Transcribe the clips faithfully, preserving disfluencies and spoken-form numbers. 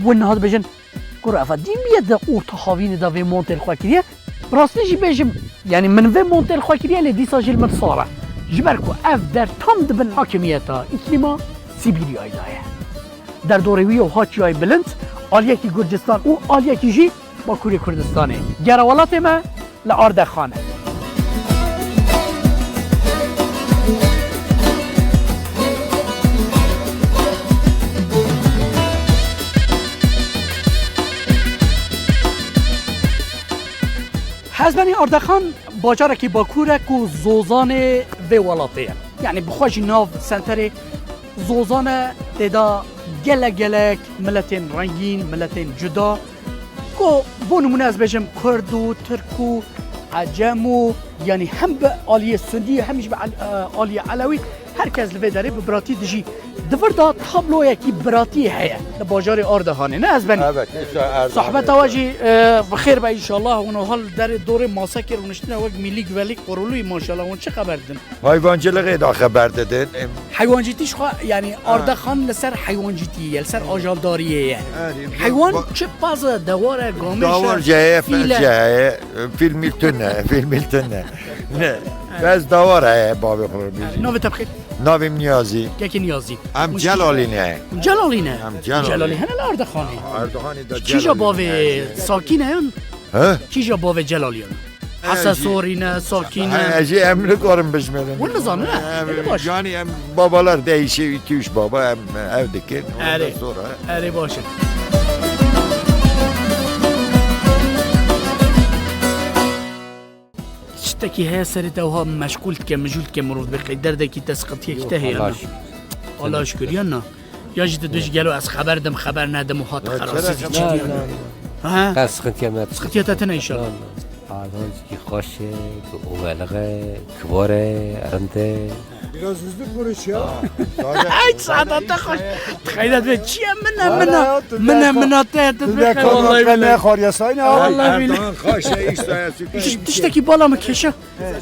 Win niha dibêjin, "Kuro, ev dîn bûye di orta havînê de vê montê li xwe kiriye?" Bi rastî jî bêjim, yanî min vê montê li xwe kiriye, lê dîsa jî li min sar e. Ji ber ku ev der tam di bin hakimiyeta îklîma Sîbîryayê de ye. Derdorê wî û ha çiyayê bilind, aliyekî Gurcistan û aliyekî jî Bakurê Kurdistanê. Gera welatê me li Ardexan e. Hezbenî Ardexan bacarekî bakur e ku zozanê vê welatê ye. Yanî bi xwe jî nav senterê zozan e, tê de gelek gelek miletên rengîn, miletên cuda, ku bo nimûne ez bêjim kurd û tirk û ecem û, yanî hem bi aliyê sundî hem jî bi al-, e, aliyê elewî, her kes li vê derê bi biratî dijî. Di vir de tabloyekî biratî heye li bajarê Ardehanê, ne Hezbenî? Evet, inşallah Ardehanê. Sohbeta we jî, e, bi xêr be inşallah. Hûn wiha li derê dorê masekê rûniştine wek mîlî guvelî qurulûyî maşallah. Hûn çi xeber didin? Hayvancılığı da xeber didin. Em, Heywancîtî ji xwe, yanî Ha. Ardaxan li ser heywancîtiyê ye, li ser ajaldariyê ye. Erê, Heywan ba-, çi paz e, dewar e, gamêş e, dawar jî heye, fîl e. Fil jî heye, fîl mîl tune, fîl mîl tune. Ne, bes dawar heye, bavê xwe bêjî. Navê te bi xêr? Navê min Niyazî. Kekê Niyazî. Em Celalî ne. Celalî ne? Em Celalî. Celalî hene li Ardaxanê. Ardaxanê de Kîja Celalî bavê ne. Sakîn e yan? He? Kîja bavê Celalî yan? Hese Sorî ne, Sakîn e. He, ez jî em nikarin bijmêrin. Hûn nizanin, ne? Em, Belê baş. Yanî em babalar değişiyor, iki üç baba em ev dikin. Ondan Erê. Sonra Erê baş e. Tiştekî heye serê te wiha meşgûl dike, mijûl dike mirov dibê qey derdekî te, siqitiyekî te heye, na? Yok, Allah'a şükür. Allah'a şükür, ya na? Ya jî tu dibêjî gelo ez xeber dim, xeber nedim û hat xerasî çi diye. Ha? Qas sıkıntıya me. Sıkıntıya te tine inşallah. Ardahan jî xweş e, bi oweliğe, kibar e, rind e. Biraz hızlı konuş ya. Ay, saada te xweş. Xeyret be, çi ye min e, min e, min e, min e, te, te, te, Vallahi billahi. Xariyasayna. Vallahi billahi. Erdoğan xweş e, iş sayesinde. Tiş-, tiştekî bala min keşa.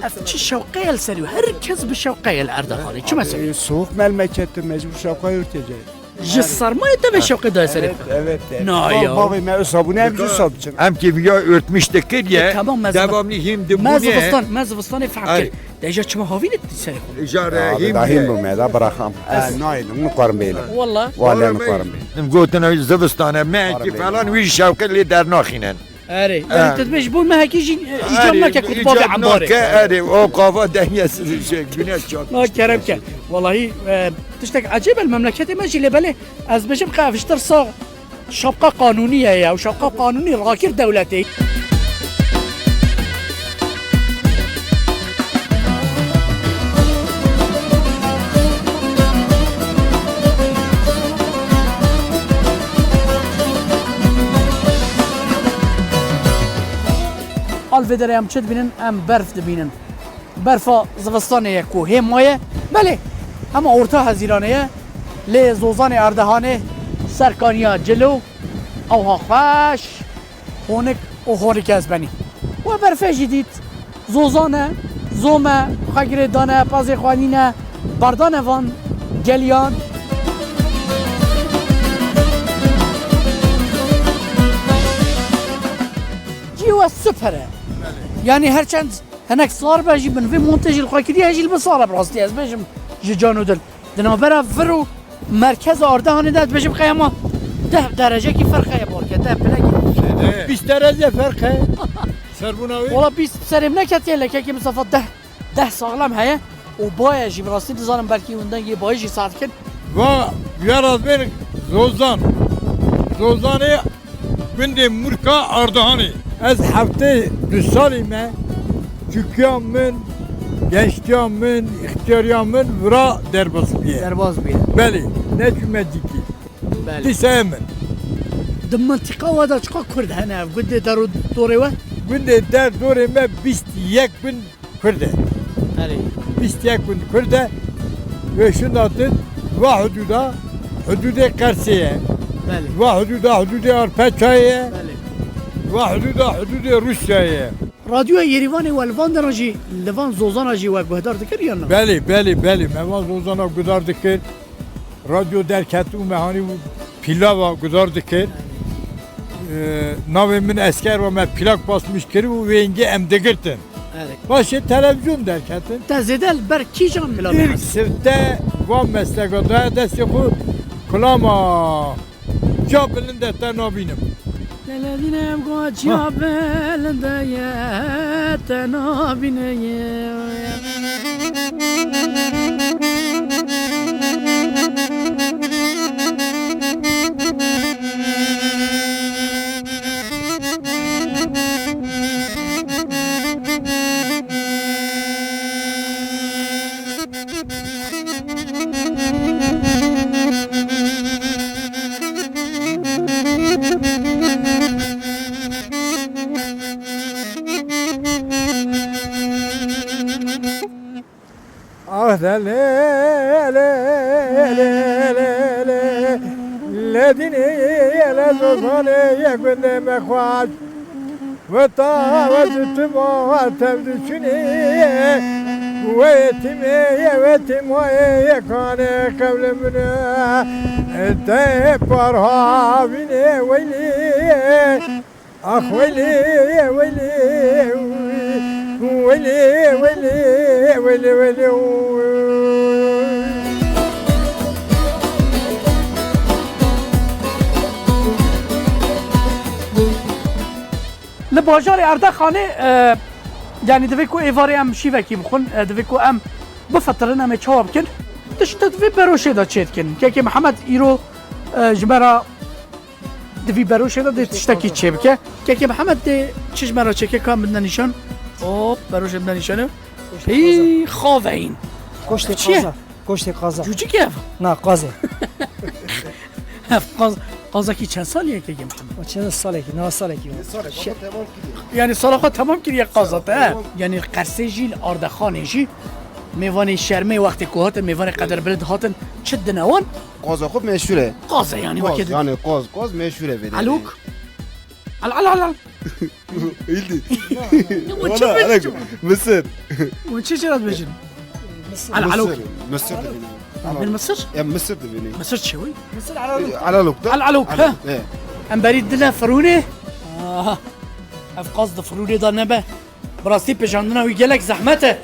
Ev çi şewqe ye li serî? Her kes bi şewqe ye li Erdehanê. Çi mesele? Soğuk memlekette mecbur şewqe örtecek. Ji sermayê te ve şewqê daye serê. Evet, evet, evet. Na ya. Bavê me sabûne em jî sabçin. Em kê viya örtmüş dikir ye. E, tamam, me ziv-, devamlı him de me bûne. Zivistan, me zivistanê fehm kir. Deja çima havî li serê xwe? Jare him da him bû me da bıraxam. Ez naylim, nikarim bêlim. Walla. Walla nikarim bêlim. Em gotin zivistane, mehekî falan wî şewqê lê dernaxînin. Erê, erê, tu dibêjî bo mehekî jî, e, îcab nake ku tu bavê embarê. Erê, o kafa dengesiz şey, güneş çarpmış. Na kerem ke. Wallahî, e, tiştek ecêb e li memleketê me jî lê belê ez dibêjim qe ev ji tirsa şapka qanûnî ye ya, û şapka qanûnî rakir dewletê. Al vê derê em çi dibînin? Em berf dibînin. Berfa zivistanê ye ku hê maye. Belê, hema orta Hezîranê ye. Lê zozanê Erdehanê serkaniya cilo, ewha xweş, honik û honik ez benî. We berfê jî dît. Zozan e, zom e, xwe girê dane, pezê xwe nîne, berdane van geliyan. Cî we super e. Yanî her çend hinek sar be jî, min vê montê jî li xwe kiriye, jî li min sar e bi rastî, ez bêjim ji can û dil. Di navbera vir û merkeza Ardehanê de dibêjim qey hema deh derecekî ferq heye, barke deh bilekî. Bîst derece ferq heye. Serbûna wî? Wala bîst serê min neketiye, lekekî misafa deh, deh saxlem heye. Û baye jî bi rastî dizanim belkî hûn dengê bayê jî sar dikin. Va, we are in Zozan. Zozanê gundê Murka Ardehanê. Ez heftê du salî me, çûkiya min, gençtiya min, îxtiyariya min vira derbas bûye. Derbas bûye. Belê, neçûme dîkî. Belê. Lîseyê min. Di mintiqa we de çiqa Kurd hene ev gundê der û dorê we? Gundê der dorê me bîst yek gund Kurd e. Erê. Bîst yek gund Kurd e. Wê şunda din va hudûda, hudûdê Qersê ye. Belê. Va hudûda, hudûdê Arpeçayê ye. Belê. Va hudûda, hudûdê Rûsyayê ye. Radyoya Yerîvanê we li van dera jî, li van zozana jî we guhdar dikir yan na? Belê, belê, belê. Me van zozana guhdar dikir. Radyo derket û me hanî pîlava guhdar dikir. Ee, navê min Esker ve me plak basmış kirî û wê hingê em digirtin. Evet. Başê televizyon derketin. Te zêde li ber kîjan planê hest? Sifte va mesleka daye destê xwe kulama ca bilinde te nabînim. Lele dîne go ciya bilinde ye te nabîne ye. Ah, le, le, le, le, le, le, le, le, dînê, le, zozanê, ye gundê me xweş. Weta, we tu, tu ma, we tev diçûnê, we tîmê, ye we tîmayê, ye kanê qewlê min e. Te par havînê, weylê. Ax weylê, weylê, weylê, weylê, weylê, weylê. Li bajarê Erdexanê, e, yanî divê ku êvarê em şîvekî bixwin, e, divê ku em bifikirin, em ê çawa bikin? Tişt di vê beroşê de çêdikin. Kekê Mihemed îro, e, ji me re Di vî beroşê de dê tiştekî çêbike. Kekê Mihemed dê çi ji me re çêke, ka min de nîşan. Hop, beroşê min de nîşan e. Pî xaveyîn. Goştê Çi ye? Qaza. Goştê qaza. Cûcik e ev? Na, qaz e. Ev qaz, qazakî çend salî ye kekê Mihemed? O çend salekî, na salekî. Yanî sala xwe temam kiriye qaza te, he? Yanî Qersê jî, li Ardexanê jî mêvanê şermê wextê ku hatin, mêvanê qederbilind hatin, çi dine wan? Qaza xwe meşhur e. Qaz e yanî, Qaz, wekî din. Yanî qaz, qaz meşhur e vê derê. Elok? Al, al, al, al. Îldî. Ya, bu Wala, çi elek, biçim? Misir. Bu çi çi dibêjin? Al, alok. Misir, Misir dibîne. Al, al. Bin Misir? Ya, Misir dibîne. Misir çi wî? Misir alalok. E, alalok da? Al, alok, ha. Alalok, e. Em berî dine firûnê. Aha. Ev qaz di firûnê de nebe. Bi rastî pêjandina wî gelek zehmet e.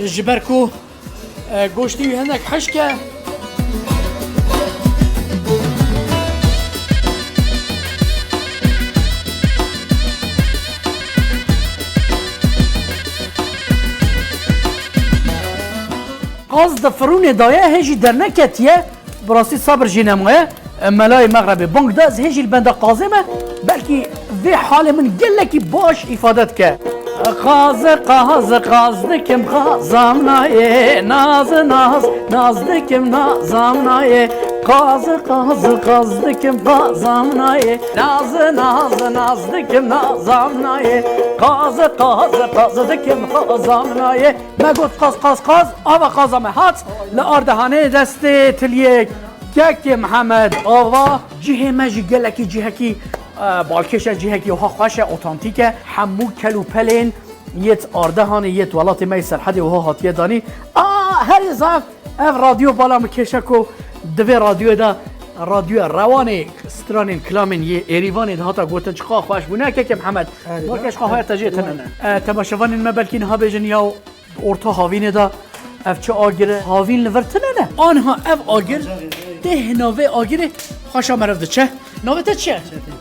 Ji ber ku, e, goştê wî hinek hişk e. Qaz di firûnê daye, hê jî derneketiye. Bi rastî sebir jî nemaye. Melayê mexrebê bang da, ez hê jî li benda qazê me. Belkî vê halê min gelekî baş îfade dike. Qaz, qaz, qaz dikim, qazam nayê. Naz, naz, naz dikim, nazam nayê. Qaz, qaz, qaz dikim, qazam nayê. Naz, naz, naz dikim, nazam nayê. Qaz, qaz, qaz dikim, qazam nayê. Me got qaz, qaz, qaz, ava qaza me hat. Li Ardehanê destê tiliyê kekê Mihemed ava. Cihê me jî gelekî cihekî, e, balkêş e, cihekî wiha xweş e, otantîk e. Hemû kel û pelên yêt Ardehanê, yêt welatê me yê Serhedê wiha hatiye danî. A, herî zaf ev radyo bala min kêşe ku di vê radyoyê de, radyoya rewanê stranên kilamên yê Êrîvanê de hata gotin, çiqa xweş bûne, kekê Mihemed. Erê, balkêş xwe haya te jê tinene. E, temaşevanên me belkî niha bêjin ya Orta havînê de ev çi agir e? Havîn li vir tune ne? Anha ev agir têhna vê agirê xweşa meriv diçe. Navê te çi ye? Çetin.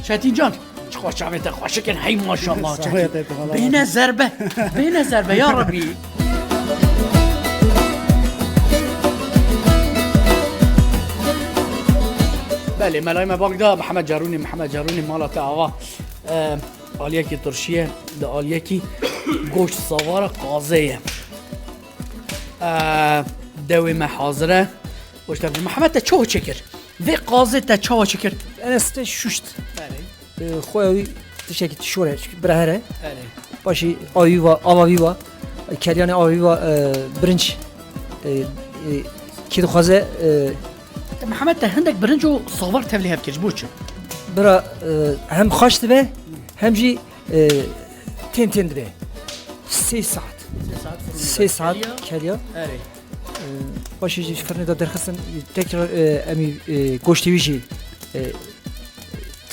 Çetin can. Çiqa çavê te xweşik in, hey maşallah. Sağ ol, Çetin. Bêhne zerbe. Bêhne zerbe, ya Rebî. Belê, melayê me bang da, Mihemed Carûnî, Mihemed Carûnî, mala te ava. E, Aliyekî turşî ye, di aliyekî goşt savara qazê ye. Eee, dewê me hazir e. Goşt e, Mihemed te çawa çêkir? Vê qazê te çawa çêkir? Enes te şuşt. Belê. Eee, xwe wî tiştekî tişor e, çünkü bira here. Belê. Paşî avî va, ava vî va, keryanê avî va, eee, birinç, eee, eee, kî dixwaze, eee, Te Mihemed te hindek birinc û savar tevlî hev kir, ji bo çi? Bira, e, hem xweş dibe, hem jî, e, tên tên dibe. Sê saet. Sê saet firnê de keliya. Sê saet keliya. Erê. E, paşê jî firnê de derxistin, tekrar, e, em ê, e, goştê wî jî, e,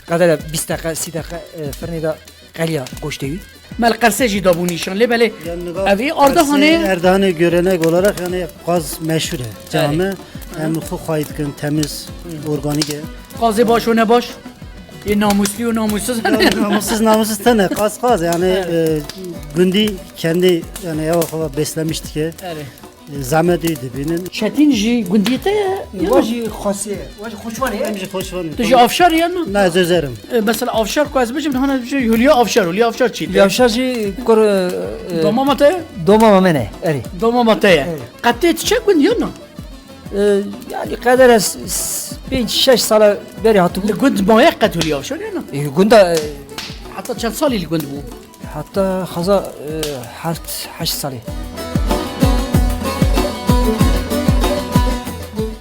Qedere bîst deqe, sî deqe, e, firnê de qeliya goştê wî. Me li Qersê jî dabû nîşan. Lê belê Yani ev ê Ardahanê. Erdahanê görenek olarak yani kaz meşhur e. Cami hem xwe xwayî dikin, temiz, organik e. Qazê baş û nebaş. Ê namuslî û namussiz. Namussuz namussuz tene, kaz kaz yani e, gündî kendi yani ev xwe beslemiş dike. Erê. E, zahmet iyi dibinin. Çetîn jî gundiyê te ye. Wa jî xwesê, wa jî xweşwanê. Hem jî xweşvanê. Tu jî avşar yan mı? Ne, Özerim. E, mesela avşar ku ez bijim, hana bijim Hülya Avşar, Hülya Avşar çî. Yavşar jî kur e, Domama te ye? Domama me ne. Erê. Domama te ye. Qetê tu çek gund yan mı? E, yani qedere s- s- pênc şeş sala berî hatibû. Li gund maye qet Hülya Avşar yan mı? E, gunda e, Hatta çend salî li gund bû? Hatta xaza e, heft heşt salê.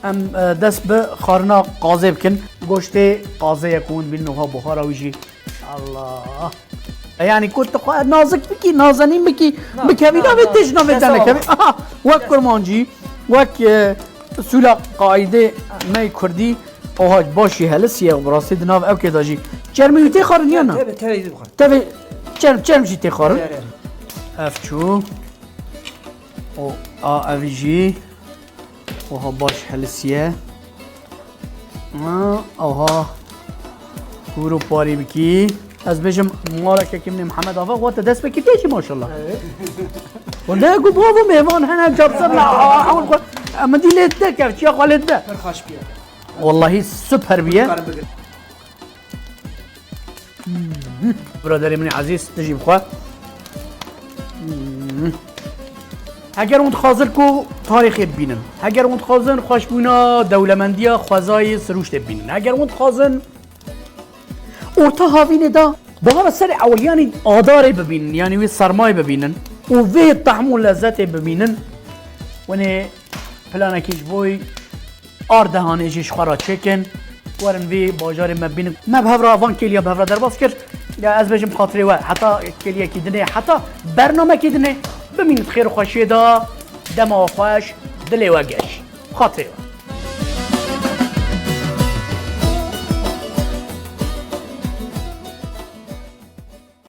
Em e, dest bi xwarina qazê bikin. Goştê qazê ye ku hûn bînin wiha buxara wî jî. Allah. E, yani ku tu xwe nazik bikî, nazenîn bikî, bikevî navê têj navê te nekevî. Aha, wek kurmancî, wek e, sûla qaîdê me kurdî, oha başî helisiye, bi rastî di nav ewkê de jî. Çermê wî tê xwarin ya na? Tevê, tevê jî dixwar. Tevê çerm, çerm jî tê xwarin. Ev çû. O a ev jî. Oha baş helisiye. Ha, oha. Kûr û parî bikî. Ez bêjim, maleke kimnê Mihemed Afa, xwe te dest pê kiriye jî maşallah. O ne ku bavo mêvan hene capsir la, a, a, a, a, min dî lê te kev, çiya xwe lê te. Wallahî süper biye. Biraderê min ezîz, tu jî bixwe. Hmm. Heger hûn dixwazin ku tarîxê bibînin, heger hûn dixwazin xweşbûna dewlemendiya xwezayê sirûştê bibînin, heger hûn dixwazin orta havînê de bahara serê ewiliyanî adarê bibînin, yanî wê sermayê bibînin û vê tehm û lezzetê bibînin, winê planekî ji bo Ardehanê jî ji xwe re çêkin, werin vî bajarê me bînin. Me bi hev re van kêliya bi hev re derbas kir. Ya ez bêjim xatirê we, heta kêliyekî dinê, heta bernamekî dinê, bimînin xêr û xweşiyê de, dema we xweş, dilê we geş. Xatirê we.